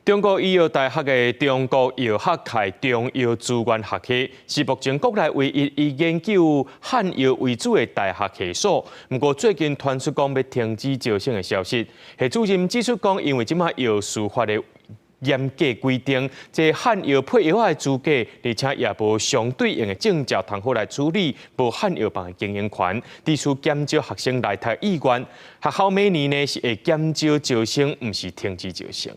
中國醫藥大學的中國藥學暨中藥資源學系是目前國內唯一以研究漢藥為主的大學系所。毋過最近傳出講欲停止招生的消息，系主任指出講，因為這擺藥師法的嚴格規定，這漢藥配藥的資格，而且也無相對應的證照通好來處理，無漢藥房的經營權，致使減少學生來讀意願。學校每年呢是會減少招生，毋是停止招生。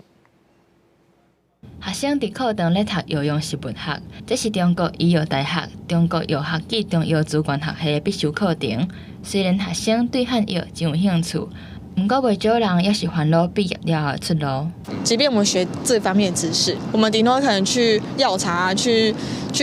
學生佇課堂咧讀藥用植物學，這是中國醫藥大學中國藥學暨中藥資源學系的必修課程。雖然學生對漢藥真有興趣，毋過袂少人猶是煩惱畢業了後的出路。即便我們學這方面的知識，我們頂多可能去藥廠去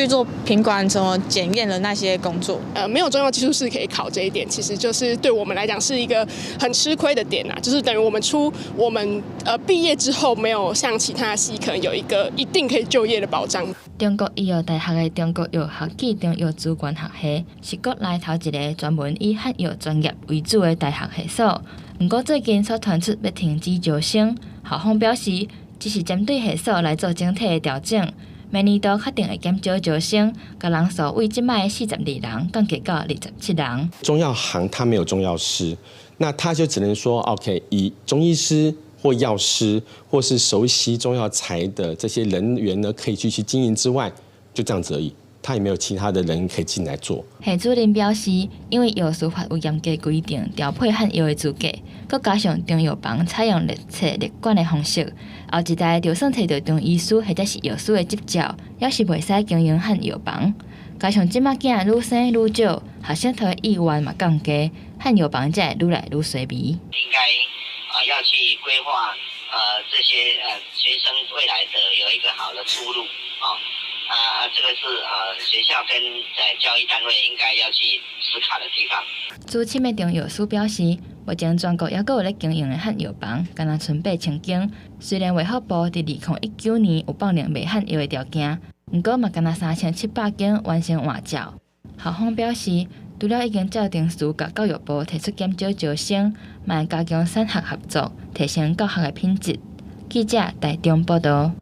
做品管、什麼檢驗的那些工作。沒有中藥技術士可以考這一點，其實就是對我們來講是一個很吃虧的點啊。就是等於我們畢業之後，沒有像其他系可能有一個一定可以就業的保障。中國醫藥大學的中國藥學暨中藥資源學系是國內頭一个專門以漢藥專業為主的大學系所。毋過最近所傳出欲停止招生，校方表示只是針對系所來做整體的調整，明年度確定會減少招生，共人數為這擺的42人降低到27人。中藥行他沒有中藥師，那他就只能說 OK，以中醫師或藥師或是熟悉中藥材的這些人員呢，可以繼續經營之外，就這樣子而已。他也沒有其他的人可以進來做。系主任表示，因為藥師法有嚴格規定調配漢藥的資格，閣加上中藥房採用立冊列管的方式，後一代就算揣著中醫師或者是藥師的執照，猶是袂使經營漢藥房。加上這擺囝愈生愈少，學生讀的意願嘛降低，漢藥房才會愈來愈衰微。應該啊要去規劃這些學生未來的有一個好的出路啊。啊，這個是學校跟在教育單位應該要去思考的地方。主審的中藥師表示，目前全國猶閣有咧經營的漢藥房，敢若賰8,000間。雖然衛福部佇2019年有放寬賣漢藥的條件，毋過嘛敢若3700間完成換照。校方表示，除了已經照程序共教育部提出減少招生，嘛會加強產學合作，提升教學的品質。記者台中報導。